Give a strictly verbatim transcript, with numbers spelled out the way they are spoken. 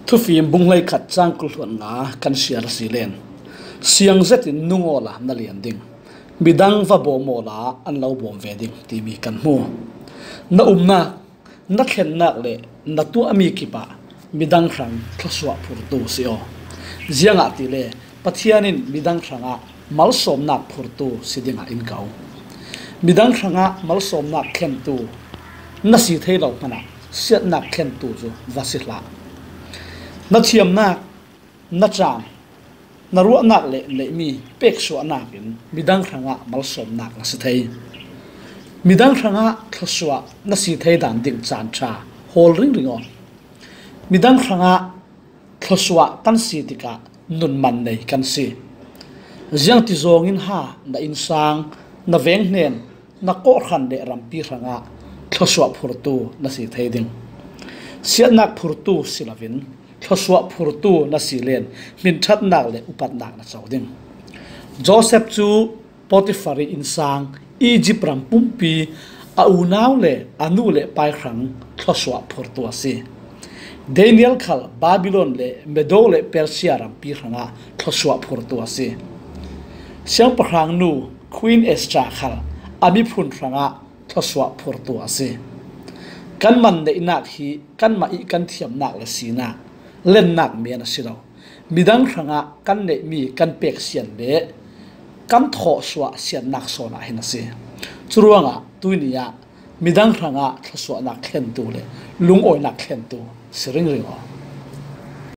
Thufim bung hleikhat chang kul hluan nga kan siar a si len, siang zetin nungawla na lian ding, midang va bawm awla an lo bawm ve ding timi kan hmu. Na umnak, na thlennak le na tuahmi kipah midang hrang thluasuah phurtu si aw. Ziangahtile Pathian in midang hrangah malsawmnak phurtu si dingah in ko. Midang hrangah malsawmnak thlentu na si thei lo hmanah siatnak thlentu cu va si hlah. Na thiamnak, na caan, na ruahnak le neihmi peksuahnak in midang hrangah malsawmnak na si thei. Midang hrangah thluasuah na si thei dan ding caan ṭha hawl ringring aw. Midang hrangah thluasuah kan si tikah nun man nei kan si. Ziangti zawngin ha na innsang, na venghnen, na kawhhran le rampi hrangah thluasuah phurtu na si thei ding. Siatnak phurtu si loin thluasuah phurtu na si len hminṭhatnak le upatnak na co ding. Joseph cu Potifar ih innsang, Izipt ram pumpi, a unau le a nu le pai hrang thluasuah phurtu a si. Daniel khal Babilon le Medo le Persia rampi hrangah thluasuah phurtu a si. Siangpahrang nu Queen Esther khal a miphun hrangah thluasuah phurtu a si. Kan man neihnak hi kanmah ih kan thiamnak le sinak, lennak men a si lo. Midang hrangah kan neihmi kan pek sian le kan thawhsuah siannak sawn ah hin a si. Curuangah tuini ah midang hrangah thluasuahnak thlentu le lungawinak thlentu si ringring aw.